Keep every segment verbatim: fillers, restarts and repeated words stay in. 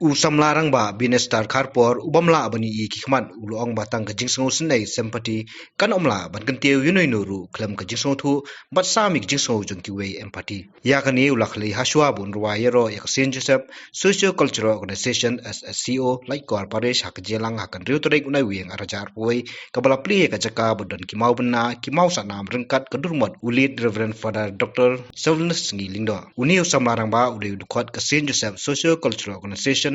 U samla rangbah Binestar Kharpor u bym lah ban ïohi ki khmat u la ong ba tang ka jingsngewsynei sympathy kan ym lah ban kyntiew ïa uno uno ruh khlem ka jingsngewthuh bad sam ïa ka jingsngew jong kiwei, empathy. Ïa kane u la kylli ha shuwa ba un rwai ïaroh ïa ka Saint Joseph Socio Cultural Organization, S S C O, Laitkor Parish ha ka jingïalang ha ka hynriew tarik u Naiwieng arhajar arphew wei, kaba la plie ïa ka jaka ba don ki mawbynna, ki mawsaknam ryngkat ka durmot u Late Reverend Father Doctor Sylvanus Sngi Lyngdoh. Une u samla rangbah u dei u dkhot ka Saint Joseph Socio Cultural Organization,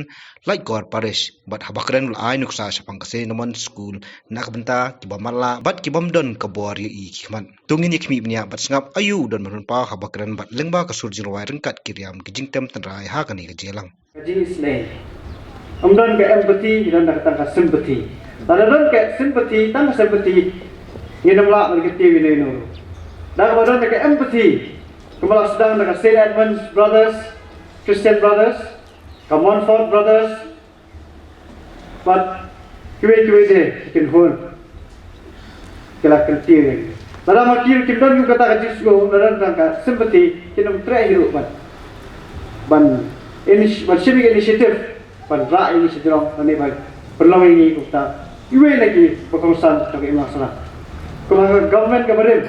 Laitkor Parish, bad haba kren u la ai nuksa shaphang ka Saint Edmund School na ka bynta kiba matlah bad ki bym don ka bor ïohi ki khmat. To ngin ïa khmih bniah bad sngap aïu u don ban pynpaw haba kren bad lyngba ka sur jingrwai ryngkat ki riam ki jingtem tynrai ha kane ka jingïalang. Ka jingisynei. Ym don ka empathy, ngi don da ka tang ka sympathy. Lada don ka sympathy, tang ka sympathy, ngin ym lah ban kyntiew ïa uno uno. Da kaba don da ka empathy, kaba la sdang da ka Saint Edmund's Brothers, Christian Brothers, ka Montfort Brothers, bad kiwei kiwei de ki kynhun ki la kyntiew ïa ngi. Lada ma ki ruh kim don kum kata ka jingsngew, lada don ka sympathy, kin ym treh hi ruh ban, ban inis-, ban shim ïa ka initiative ban rah ïa ngi sha jrong, lane ban pynlong ïa ngi kum kata iwei na ki bakongsan jong ka imlang sla. Kumba ka government kaba rim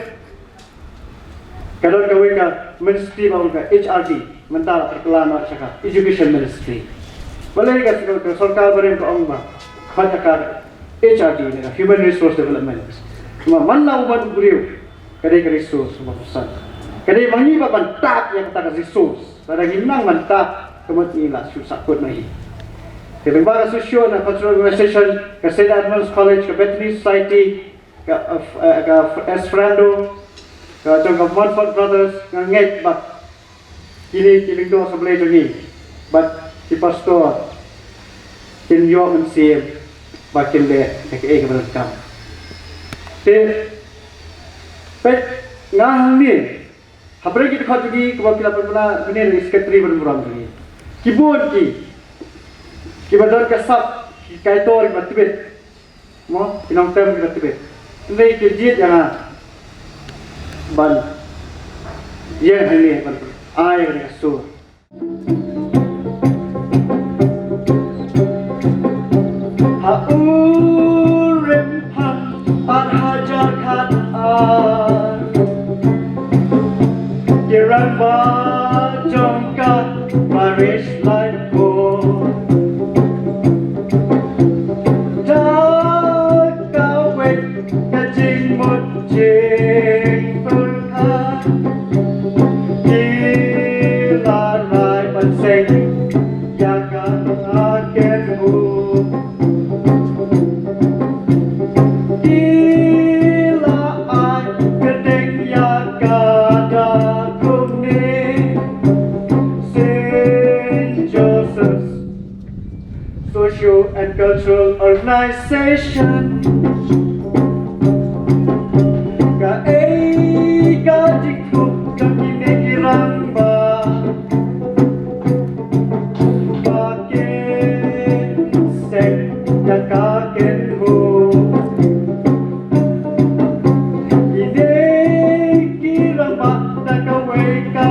ka don kawei ka ministry ba ong ka H R D, mynta la pyrkhat noh sha ka education ministry. Balei ka, ka sorkar barim ka ong ba khot ïa ka H R D ne ka human resource development. Kumba man la u man u briew ka dei ka resource ba pyrshang. Ka dei ma ngi ba ban tap ïa kata ka resource. Lada ngi nang ban tap ka mut ngi la shu sahkut ma hi. Te lyngba ka socio na cultural organization, ka Saint Edmund's College, ka Bethany Society, ka, eh, ka Esperando, ka jong ka Montfort Brothers, nga ngeit ba kine ki lyngdoh sa Blei jong ngi bad ki pastor kin ïoh mynsiem ba kin leh kaei kaba donkam. Te peit nga hangne, hapdeng ki dkhot jong ngi kiba phi la pynbna mynne da i secretary ba don burom jong ngi, ki bun ki, kiba don ka sap, ki kaitor kiba tbit. Mo, ki nongtem kiba tbit. Hynrei ki jied ïa nga ban ïeng hangne ban ai ïa ka sur. Ha u rim phan ar hajar khat ar, ki rangbah jong ka parish Laitkor, da kawei ka jingmut jingpyrkhat, ki la rai ban seng ïa ka kynhun. Ki la ai kyrteng ïa ka da kumne, Saint Joseph's Socio and Cultural Organization. Kaei ka jingthmu jong kine ki rangbah ba kin seng ïa ka kynhun? Kine ki rangbah da kawei ka